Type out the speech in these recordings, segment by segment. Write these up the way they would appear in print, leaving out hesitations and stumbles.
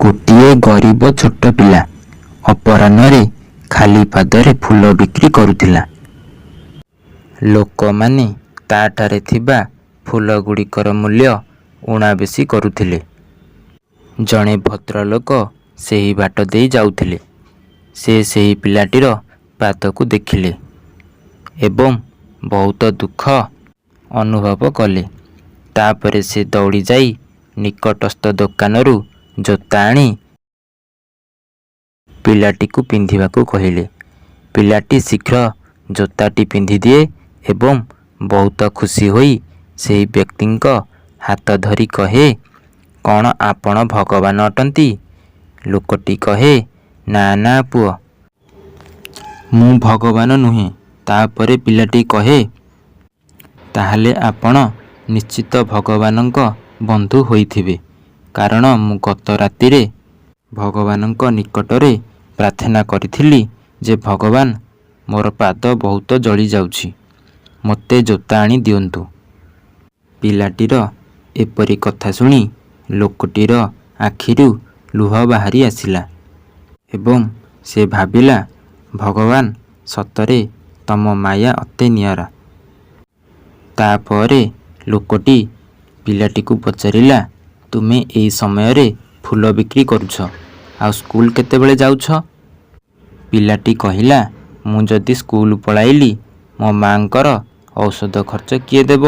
ଗୋଟିଏ ଗରିବ ଛୋଟ ପିଲା ଅପରାହ୍ନରେ ଖାଲି ପାଦରେ ଫୁଲ ବିକ୍ରି କରୁଥିଲା। ଲୋକମାନେ ତା'ଠାରେ ଥିବା ଫୁଲଗୁଡ଼ିକର ମୂଲ୍ୟ ଊଣା ବେଶୀ କରୁଥିଲେ। ଜଣେ ଭଦ୍ରଲୋକ ସେହି ବାଟ ଦେଇ ଯାଉଥିଲେ। ସେ ସେହି ପିଲାଟିର ପାଦକୁ ଦେଖିଲେ ଏବଂ ବହୁତ ଦୁଃଖ ଅନୁଭବ କଲେ। ତା'ପରେ ସେ ଦୌଡ଼ିଯାଇ ନିକଟସ୍ଥ ଦୋକାନରୁ ଜୋତା ଆଣି ପିଲାଟିକୁ ପିନ୍ଧିବାକୁ କହିଲେ। ପିଲାଟି ଶୀଘ୍ର ଜୋତାଟି ପିନ୍ଧିଦିଏ ଏବଂ ବହୁତ ଖୁସି ହୋଇ ସେହି ବ୍ୟକ୍ତିଙ୍କ ହାତ ଧରି କହେ, "କ'ଣ ଆପଣ ଭଗବାନ ଅଟନ୍ତି? " ଲୋକଟି କହେ, "ନା, ନା ପୁଅ! ମୁଁ ଭଗବାନ ନୁହେଁ। " ତା'ପରେ ପିଲାଟି କହେ, "ତା'ହେଲେ ଆପଣ ନିଶ୍ଚିତ ଭଗବାନଙ୍କ ବନ୍ଧୁ ହୋଇଥିବେ। କାରଣ ମୁଁ ଗତ ରାତିରେ ଭଗବାନଙ୍କ ନିକଟରେ ପ୍ରାର୍ଥନା କରିଥିଲି ଯେ ଭଗବାନ, ମୋର ପାଦ ବହୁତ ଜଳିଯାଉଛି, ମୋତେ ଜୋତା ଆଣି ଦିଅନ୍ତୁ। " ପିଲାଟିର ଏପରି କଥା ଶୁଣି ଲୋକଟିର ଆଖିରୁ ଲୁହ ବାହାରି ଆସିଲା ଏବଂ ସେ ଭାବିଲା, ଭଗବାନ ସତରେ ତମ ମାୟା ଅତି ନିଆରା। ତା'ପରେ ଲୋକଟି ପିଲାଟିକୁ ପଚାରିଲା, "ତୁମେ ଏଇ ସମୟରେ ଫୁଲ ବିକ୍ରି କରୁଛ, ଆଉ ସ୍କୁଲ କେତେବେଳେ ଯାଉଛ? " ପିଲାଟି କହିଲା, "ମୁଁ ଯଦି ସ୍କୁଲ ପଳାଇଲି, ମୋ ମା'ଙ୍କର ଔଷଧ ଖର୍ଚ୍ଚ କିଏ ଦେବ?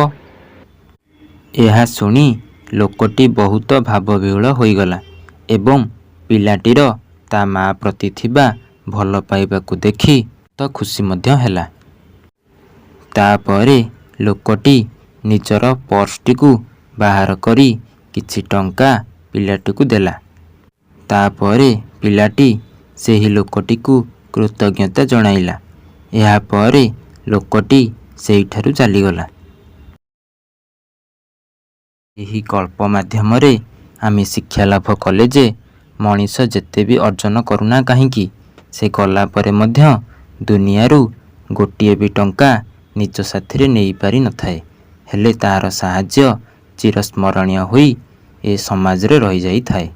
" ଏହା ଶୁଣି ଲୋକଟି ବହୁତ ଭାବବିହ୍ୱଳ ହୋଇଗଲା ଏବଂ ପିଲାଟିର ତା' ମା' ପ୍ରତି ଥିବା ଭଲପାଇବାକୁ ଦେଖି ବହୁତ ଖୁସି ମଧ୍ୟ ହେଲା। ତା'ପରେ ଲୋକଟି ନିଜର ପର୍ସଟିକୁ ବାହାର କରି କିଛି ଟଙ୍କା ପିଲାଟିକୁ ଦେଲା। ତା'ପରେ ପିଲାଟି ସେହି ଲୋକଟିକୁ କୃତଜ୍ଞତା ଜଣାଇଲା। ଏହାପରେ ଲୋକଟି ସେହିଠାରୁ ଚାଲିଗଲା। ଏହି ଗଳ୍ପ ମାଧ୍ୟମରେ ଆମେ ଶିକ୍ଷା ଲାଭ କଲେ ଯେ ମଣିଷ ଯେତେ ବି ଅର୍ଜନ କରୁନା କାହିଁକି, ସେ ଗଲା ପରେ ମଧ୍ୟ ଦୁନିଆରୁ ଗୋଟିଏ ବି ଟଙ୍କା ନିଜ ସାଥିରେ ନେଇପାରିନଥାଏ, ହେଲେ ତା'ର ସାହାଯ୍ୟ ଚିରସ୍ମରଣୀୟ ହୋଇ ଏ ସମାଜରେ ରହିଯାଇଥାଏ।